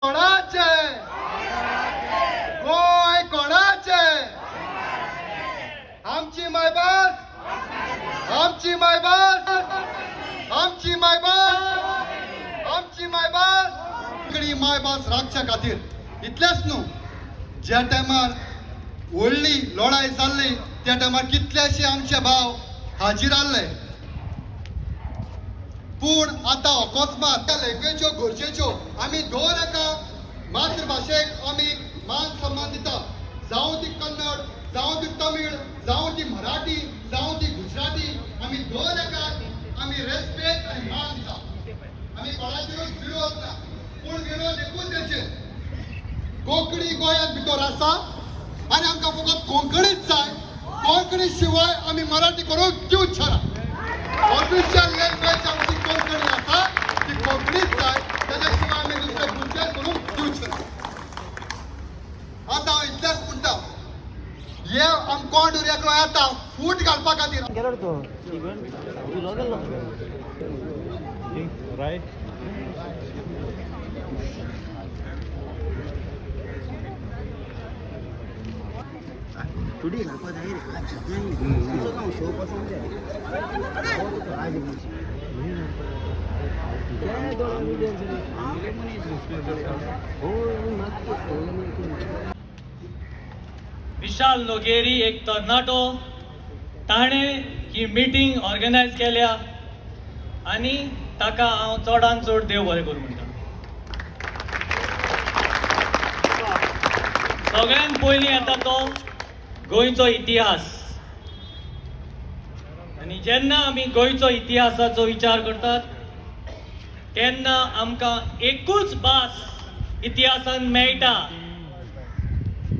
कोणाचे? गोंय कोणाचे? आमची मायभास, आमची मायभास, आमची मायभास, आमची मायभास. कोंकणी मायभास राखच्या खातीर इतलेंच न्हू, ज्या टायमार व्हडली लढाई जाल्ली त्या टायमार कितलेशे आमचे भाव हाजीर आहले. पूण आतां अकस्मात त्या लँग्वेज्यो गरजेच्यो. आमी दर एका मातृभाशेक आमी मान सन्मान दिता, जावं ती कन्नड, जावं ती तमीळ, जावं ती मराठी, जावं ती गुजराती. आमी दर एका आमी रेस्पेक्ट आनी मान दिता. आमी कोणाचेरूच विरोध ना, पूण विरोध एकूच हेचेर, कोंकणी गोंयांत भितर आसा आनी आमकां फकत कोंकणीच जाय. कोंकणी शिवाय आमी मराठी करूंक दिवच शकना. ऑफिशियल लँग्वेज आमची कोंकणी आसा, ती कोंकणीच जाय. ताच्या शिवाय आमी दुसरे खंयच्याय करूंक दिवच शकना. आतां हांव इतलेंच म्हणटा, हे आम कोण एकलो येता फूट घालपा खातीर. गेलो तो तुलो गेलो. Right. टुडे घालपा जाय रे. आज जाय शो पसंत जाय आज. विशाल लोगेरी एक तरणाटो, ताणें ही मिटींग ऑर्गनायज केल्या आनी ताका हांव चडान चड देव बरें करूं म्हणटा. सगळ्यांत पयलीं येता तो गोंयचो इतिहास. आनी जेन्ना आमी गोंयचो इतिहासाचो विचार करतात तेन्ना आमकां एकूच भास इतिहासान मेळटा,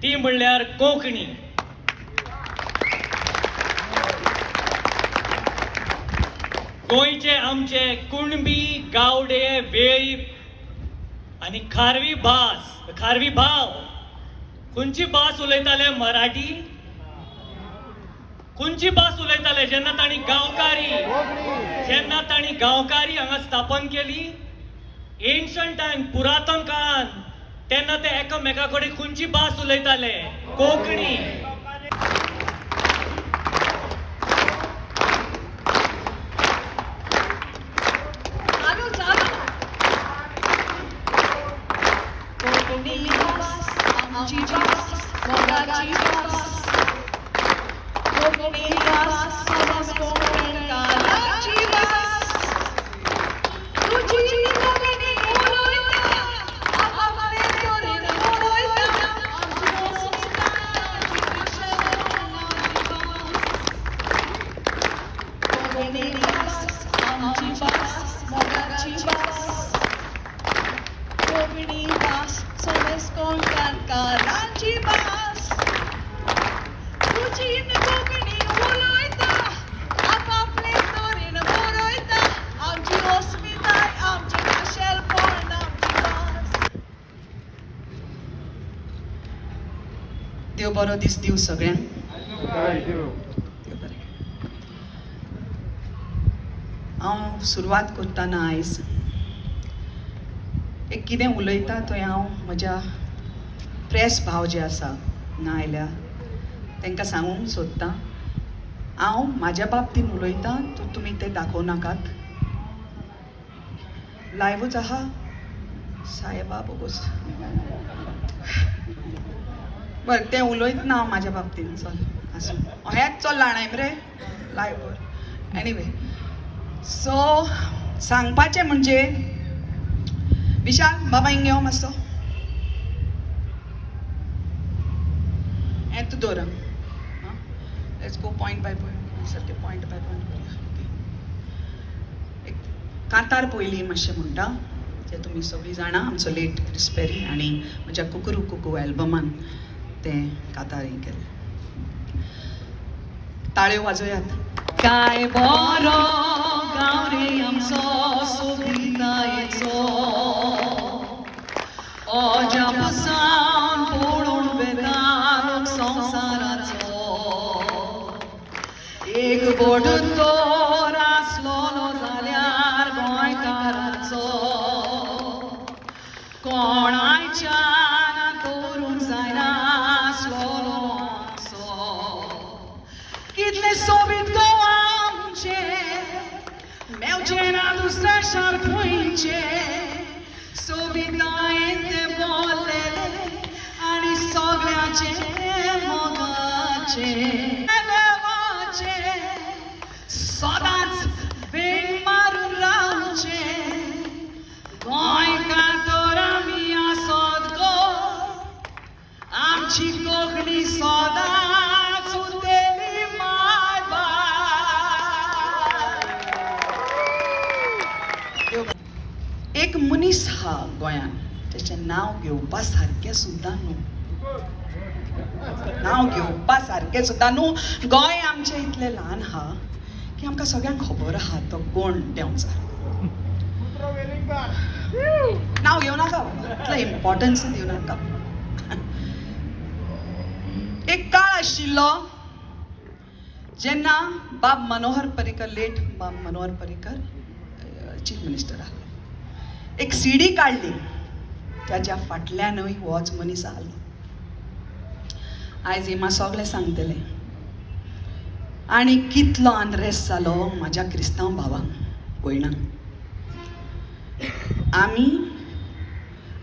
ती म्हणल्यार कोंकणी. गोंयचे आमचे कुणबी, गावडे, वेळीप आनी खारवी भास, खारवी भाव खंयची भास उलयताले? मराठी. खंयची भास उलयताले जेन्ना तांणी गांवकारी, जेन्ना तांणी गांवकारी हांगा स्थापन केली एन्शंट टायम, पुरातन काळान, तेन्ना ते एकामेका कडेन खंयची भास उलयताले? कोंकणी. चालू चालू. कोंकणी भास आमची भास, मोगाची भास. कोंकणी भास समज कोंकणकाराची भास. तुजी कोंकणी उलयता, आपले तरेन उलयता. आमची अस्मिताय, आमची खाशेलपणाची भास. कोंकणी भास आमची भास, मोगाची भास. कोंकणी भास समज कोंकणकारांची भास. तुजी कोंकणी उलयता, आपापले तरेन बरयता. आमची अस्मिताय, आमचें खाशेलपण, आमची भास. देव बरो दीस दिवं सगळ्यांक. देव बरें. हांव सुरवात करतना आयज एक कितें उलयता थंय हांव म्हज्या प्रेस भाव जे आसा हांगा आयल्या तांकां सांगूंक सोदतां, हांव म्हाज्या बाबतीन उलयतां तर तुमी तें दाखोवं नाकात. लायवूच आहा सायबा बोगोस. बरें, तें उलयतना हांव म्हाज्या बाबतीन. चल आसूं, हेंच चल्लां न्हय मरे लायव्हर. एनिवे, सो सांगपाचें म्हणजे विशाल बाबा हिंग यो मातसो. हें तूं दवर. Let's go point by point, सारकें पॉयंट बाय पॉयंट करुया. ओके, एक कांतार पयलीं मातशें म्हणटा, जें तुमी सगळीं जाणा. आमचो लेट क्रिस्पेरी आनी म्हज्या कुकुरू कुकू एल्बमान तें कांतार हें केलें. ताळयो वाजोयात. काय बरो गांव रे आमचो सोबितायेचो, अजाप सावन पळोवन वेता लोक संवसाराचो. एक बोट तर आसलोलो जाल्यार गोंयकाराचो, कोणा आमच्यान करूंक जायना आसलोलो आमचो. कितलें सोबीत गोवा आमचें, मेवचें ना दुसऱ्या शार खंयचें. सोबितायेन तें बोल्लेलें आनी सगळ्यांचें मोगाचें देवाचें सदांच वेंग मारून रावचें. गोंयकार तर आमी आसत गो, आमची कोंकणी सदांच उरतली मायभास. एक मनीस हा गोंयांत तेचें नांव घेवपा सारकें सुद्दां न्हू, नांव घेवपा सारकें सुद्दां न्हू. गोंय आमचें इतलें ल्हान आहा की आमकां सगळ्यांक खबर आहा तो कोण देंवचार. नांव घेवं नाका, इतलें इम्पॉर्टन्स दिवं नाका. एक काळ आशिल्लो जेन्ना बाब मनोहर पर्रीकर, लेट बाब मनोहर पर्रीकर चीफ मिनिस्टर आहले, एक सीडी काडली, ताच्या फाटल्यानूय होच मनीस आहलो. आयज हेमा सगळें सांगतलें. आनी कितलो अनरेस्ट जालो म्हाज्या क्रिस्तांव भावांक भयणांक. आमी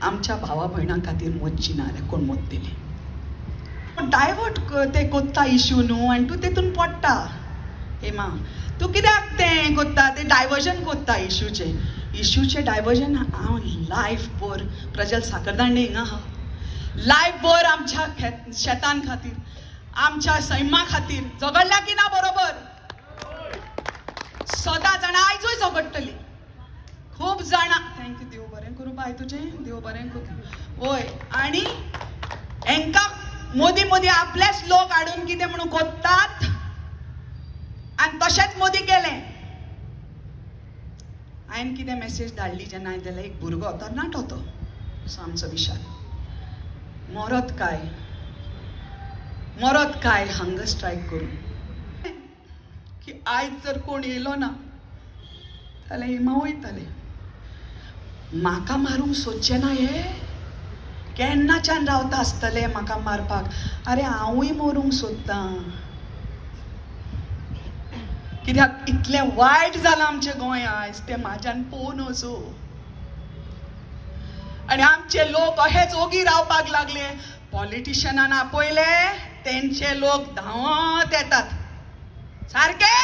आमच्या भावा भयणां खातीर मोदची ना जाल्यार कोण मोदतली? डायवर्ट ते कोत्ता इशू न्हू, आनी तूं तेतून पडटा. हेमा, तूं कित्याक तें कोत्ता, तें डायवर्जन कोत्ता इशूचें, इशूचें डायवर्जन. हांव लायफ भर प्रजल साखरदांडे हिंगा आहा, लायफ भर आमच्या शेतान खातीर, आमच्या सैमा खातीर झगडल्या की ना? बरोबर, सदांच आनी आयजूय झगडटली खूब जाणां. Thank you, देव बरें करूं बाय तुजें, देव बरें करूं. वय, आनी हेंकां मोदी मोदी आपलेच लोक हाडून कितें म्हणून कोत्तात, आनी तशेंच मोदी केलें. हांवें कितें मॅसेज धाडली जेन्ना हांवें जाल्यार एक भुरगो तरणाटो तो असो आमचो विशाल, मरत काय मरत काय हंगर स्ट्रायक करून, की आयज जर कोण येयलो ना जाल्यार हेमा वयतलें. म्हाका मारूंक सोदचें ना हे, केन्नाच्यान रावता आसतले म्हाका मारपाक. आरे हांवूय मरूंक सोदतां, कित्याक इतलें वायट जालां आमचें गोंय आयज, तें म्हाज्यान पळोवन वचूं. आनी आमचे लोक अहेच ओगी रावपाक लागले. पॉलिटिशनान आपयले, तेंचे लोक धांवत येतात सारके.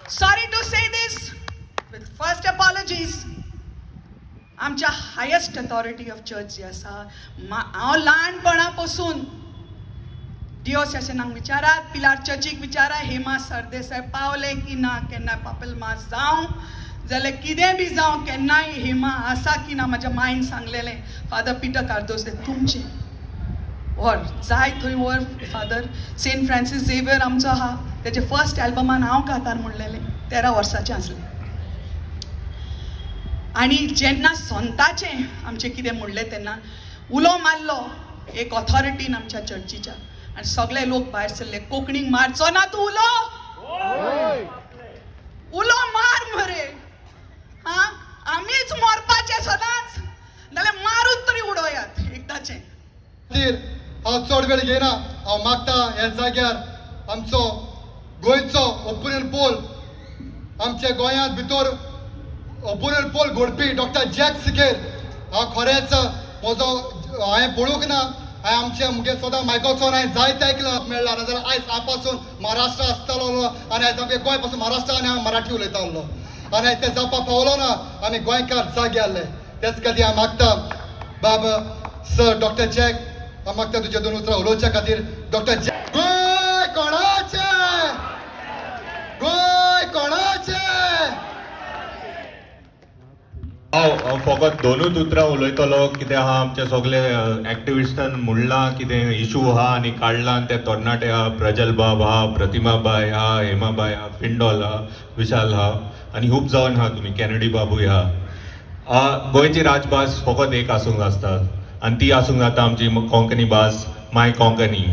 Sorry to say this, with first apologies, आमच्या हायस्ट ऑथॉरिटी ऑफ चर्च जी आसा, हांव ल्हानपणा पसून डिओसेसनाक विचारात, पिलार चर्चीक विचारा, हेमा सरदेसाय पावले की ना केन्ना पापेल मास जावं जाल्यार कितें बी जावं, केन्नाय हेमा आसा की ना. म्हाज्या मायन सांगलेलें, फादर पिटर कार्दोज, तुमचें व्हर जाय थंय व्हर. फादर सेंट फ्रांसीस झेवियर आमचो आहा, तेजे फर्स्ट एल्बमान हांव कांतार म्हणलेलें, 13 वर्साचें आसलें. आनी जेन्ना संताचें आमचें कितें म्हणलें तेन्ना उलो मारलो एक ऑथॉरिटीन आमच्या चर्चीच्या, आनी सगळे लोक भायर सरले. कोंकणीक मारचो ना तूं, उलो उलो मार मरे. हा, आमीच मरपाचें सदांच, नाल्यार मारून तरी उडोयात एकदाचें. खातीर हांव चड वेळ घेयना. हांव मागता ह्या जाग्यार आमचो गोंयचो ओपिनियन पोल, आमच्या गोंयांत भितर ओपिनियन पोल घडपी डॉक्टर जॅक सिकेर. हांव खरेंच म्हजो हांवें पळोवंक ना, हांवें आमच्या मुगे सदां मायकलसोन हांवें जायते आयकलां मेळ्ळा, नाजाल्यार आयज हांव पासून महाराष्ट्र आसतलो आनी आयज आमगे गोंय पासून महाराष्ट्र आनी हांव मराठी उलयता आहलो, आनी आयज तें जावपाक पावलो ना. आमी गोंयकार जागे आहले, तेच खातीर हांव मागता बाब सर डॉक्टर जॅक, हांव मागता तुजे दोन उतरां उलोवच्या खातीर. डॉक्टर जॅक, गोंय कोणाचें? गोंय कोणाचें? हांव फकत दोनूच उतरां उलयतलो, कित्याक आहा आमचे सगळे एक्टिविस्टान म्हणलां कितें इशू आहा आनी काडला, आनी ते तरणाटे आहा, प्रजल बाब आहा, प्रतिमा बाय आहा, हेमा बाय आहा, फिंडोल आहा, विशाल आहा, आनी खूब जावन आहा तुमी, कॅनडी बाबूय आहा. गोंयची राजभास फकत एक आसूंक आसता आनी ती आसूंक जाता आमची कोंकणी भास, माय कोंकणी.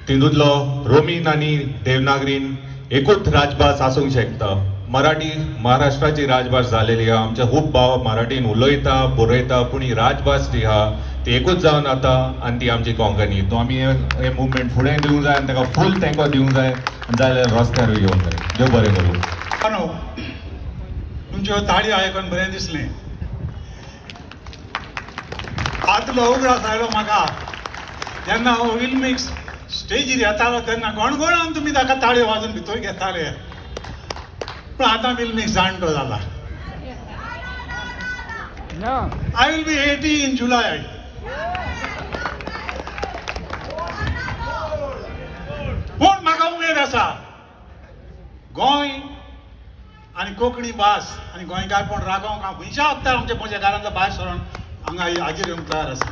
तितूंतलो रोमीन आनी देवनागरीन एकूच राजभास आसूंक शकता. मराठी महाराष्ट्राची राजभास जालेली आहा. आमचे खूब भाव मराठीन उलयता बरयता, पूण ही राजभास जी आहा ती एकूच जावन आता आनी ती आमची कोंकणी. तो आमी हे मुवमेंट फुडें दिवंक जाय आनी ताका फूल तेंको दिवंक जाय आनी जाल्यार रस्त्यारूय येवंक जाय. देव बरें करूं. तुमच्यो ताळयो आयकून बरें दिसलें. आदलो उगडास आयलो म्हाका, जेन्ना हांव विलमिक्स स्टेजीर येतालो तेन्ना गणगणान तुमी ताका ताळयो वाजून भितर घेताले. पूण आतां विलमिक्स जाणटो जाला. I will be 80 in July. पूण म्हाका उमेद आसा, गोंय आनी कोंकणी भास आनी गोंयकारपण राखोवंक हांव खंयच्या वखतार आमच्या म्हज्या घरांतलो भायर सरून हांगा हाजीर येवंक तयार आसा.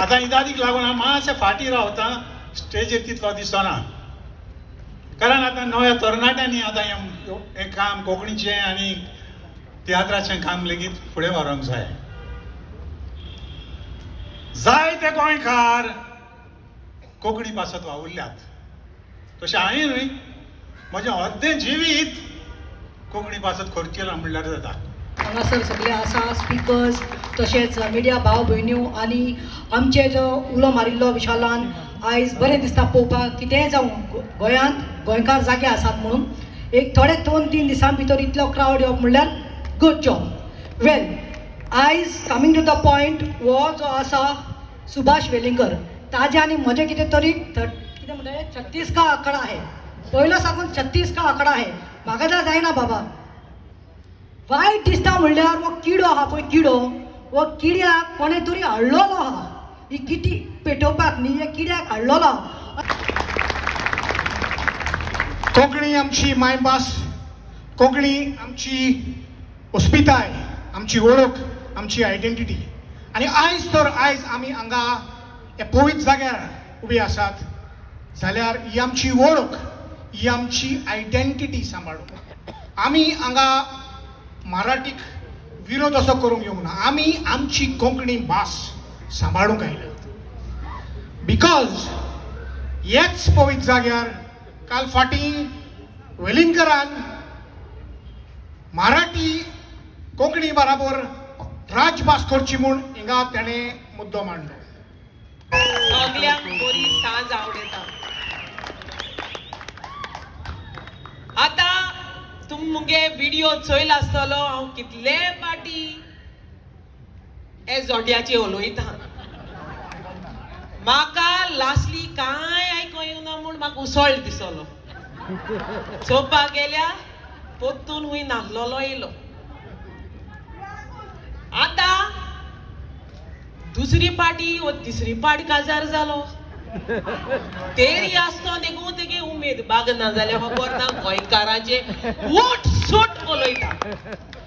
आतां इदादीक लागून हांव मातशें फाटीं रावता, स्टेजीर तितलो दिसना, कारण आतां नव्या तरणाट्यांनी आतां हें काम कोंकणीचें आनी तियात्राचें काम लेगीत फुडें व्हरूंक जाय. जायते गोंयकार कोंकणी पासत वावुरल्यात, तशें हांवें न्हय म्हजें अर्दें जिवीत कोंकणी पासत खर्चिलां म्हणल्यार जाता. हांगासर सगळे आसा स्पिकर्स, तशेंच मिडिया भाव भयण्यो आनी आमचे जो उलो मारिल्लो विशालान आयज बरें दिसता पळोवपाक. कितेंय जावं गोंयांत गोंयकार जागे आसात म्हणून एक थोडे 2-3 दिसां भितर इतलो क्रावड येवप म्हणल्यार गूड जॉब. वेल आयज कमींग टू the point, हो जो आसा सुभाष वेलिंगकर, ताजे आनी म्हजें कितें तरी कितें म्हणटा 36 का आंकडा आहे, पयलो साकून 36 का आंकडा आहे. म्हाका जाल्यार जायना बाबा, वायट दिसता म्हणल्यार हो किडो आहा पळय, किडो हो किड्याक कोणें तरी हाडलेलो आहा, ही किटी पेटोवपाक न्ही, ह्या किड्याक हाडलेलो आहा. कोंकणी आमची मायभास, कोंकणी आमची अस्मिताय, आमची वळख, आमची आयडेंटिटी. आनी आयज तर आयज आमी हांगा ह्या पवित्र जाग्यार उबी आसात जाल्यार ही आमची वळख, ही आमची आयडेंटिटी सांबाळूंक आमी हांगा मराठीक विरोध असो करूंक येवंक ना. आमी आमची कोंकणी भास सांबाळूंक आयल्यात, because हेच पवित्र जाग्यार काल फाटीं वेलिंगकरान मराठी कोंकणी बराबर राजभास करची म्हूण हिंगा तेणें मुद्दो मांडलो. सगल्यांक बरी सांज आवडटा. आतां तुम मुगे व्हिडिओ चोयला आसतलो, हांव कितले पाटी हे जोड्याचे उलयता. म्हाका लास्टली कांय आयको येवना म्हूण म्हाका उसळ दिसलो. चोवपाक गेल्या पोत्तून हुंय नासलेलो येयलो. आतां दुसरी पाटी वो तिसरी पाटी काजार जालो तेरी आसतो देखून तेगे उमेद बागना जाल्यार खबर ना गोंयकारांचे उठ सूट उलयता.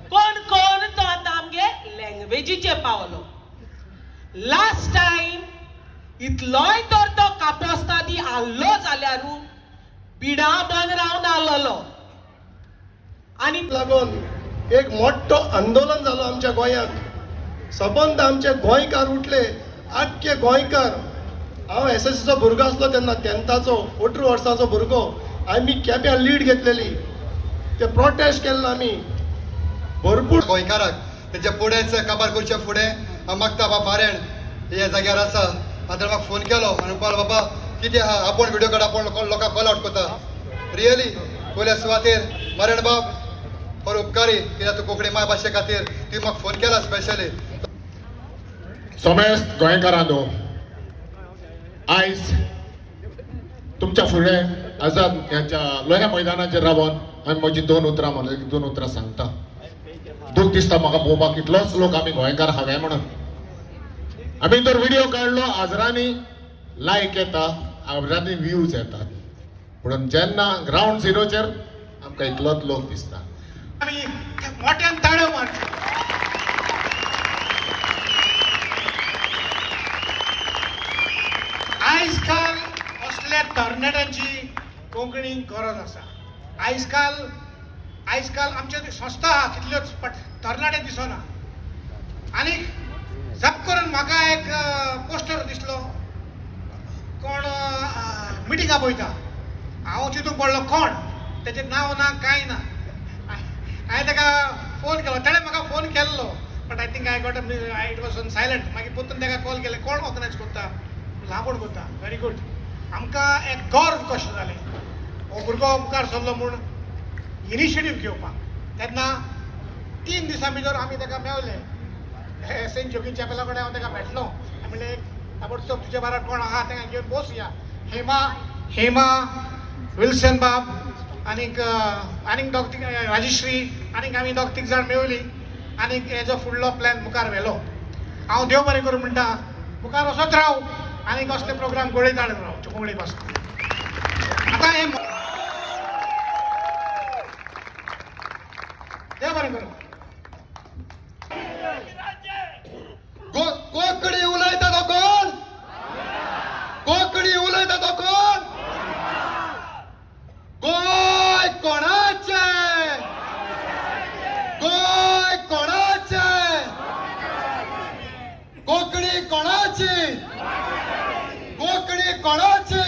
कोण कोण तो आतां आमगे लँग्वेजीचे पावलो. लास्ट टायम इतलोय तर तो कापोस्तादी आहलो जाल्यारू बिडा बंद रावन आहलोलो. आनी लागून एक मोठो आंदोलन जालो आमच्या गोंयांत. सबंद आमचे गोंयकार उठले, आख्खे गोंयकार. हांव एसएससीचो भुरगो आसलो तेन्ना, 10थाचो 18 वर्सांचो भुरगो. आमी केप्यां लीड घेतलेली, ते प्रोटेस्ट केल्लो आमी भरपूर गोंयकाराक. तेच्या फुडेंच काबार करच्या फुडें हांव मागता बाबा मारेण ह्या जाग्यार आसा. आतां म्हाका फोन केलो आनी म्हणपाक बाबा कितें आहा, आपूण व्हिडियो काड, आपूण लोकांक कॉल आवट करता. रियली पयल्या सुवातेर मारेण बाब बरो उपकारी, कित्याक तूं कोंकणी मायभाशे खातीर तुवें म्हाका फोन केला स्पेशली. समेस्त गोंयकारांनो, आयज तुमच्या फुडें आझाद ह्यांच्या लोह्या मैदानाचेर रावन हांवें म्हजी 2 उतरां म्हणली, 2 उतरां सांगता. दूख दिसता म्हाका पळोवपाक कितलोच लोक आमी गोंयकार हांवें म्हणून. आमी तर व्हिडिओ काडलो, हजरांनी लायक येता, हजरांनी व्यूज येतात, पूण जेन्ना ग्रावंड झिरोचेर आमकां इतलोच लोक दिसता. आमी मोट्यान ताळयो मारच्यो. आयज काल असल्या तरणाट्यांची कोंकणीक गरज आसा. आयज काल आमच्यो संस्था आहा कितल्योच, बट तरणाटे दिसना. आनी जप करून म्हाका एक पोस्टर दिसलो, कोण मिटींग आपयता हांव चिंतूंक पडलो कोण, तेचें नांव ना कांय ना. हांवें ताका फोन केलो, ताणें म्हाका फोन केल्लो, but I think I got it was on silent. मागीर परतून ताका कॉल केलें, कोण ऑर्गनायज करता? हांव कोण करता. Very good. आमकां एक गर्व कशें जालें, हो भुरगो मुखार सरलो म्हूण इनिशिएटीव घेवपाक. तेन्ना 3 दिसां भितर आमी ताका मेवले सेंट जोकीन चॅपेला कडेन. हांव ताका भेटलो, म्हणलें ताबडतोब तुज्या बाराबर कोण आहा तांकां घेवन बसया. हेमा हेमा विल्सन बाब आनीक आनीक दोग तीग, राजश्री, आनीक आमी दोग तीग जाण मेवली आनीक हेजो फुडलो प्लॅन मुखार व्हेलो. हांव देव बरें करूं म्हणटा, मुखार वचत राव आनीक असले प्रोग्राम घडयत हाडत राव कोंकणी भास. आतां हें देव बरें करूं. कोंकणी उलयता तो कोण? कोंकणी उलयता तो कोण? गोंय कोणाचें? गोंय कोणाचें? कोंकणी कोणाची? कोंकणी कोणाची?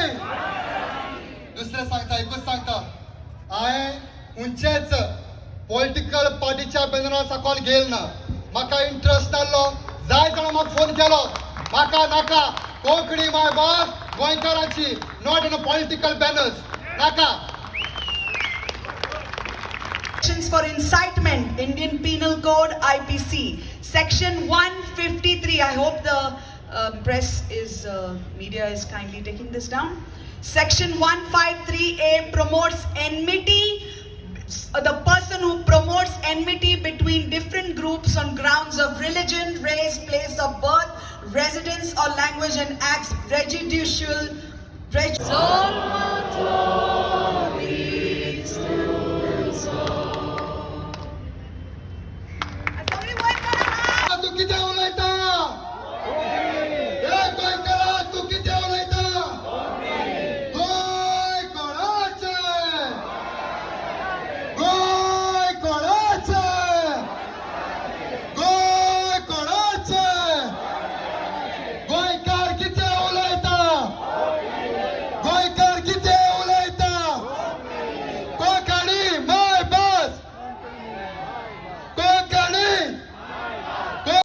दुसरें सांगता, एकूच सांगता, हांवें खंयचेच पॉलिटिकल पार्टीच्या बॅनरा सकयल गेल ना. म्हाका इंट्रस्ट नासलो. जाय जाणां म्हाका फोन केलो, म्हाका नाका कोंकणी माय भास गोंयकारांची, not in political banners, नाका. Actions for incitement, Indian Penal Code, IPC, Section 153. I hope the press is, media is kindly taking this down. Section 153A promotes enmity, the person who promotes enmity between different groups on grounds of religion, race, place of birth, residence or language, and acts prejudicial.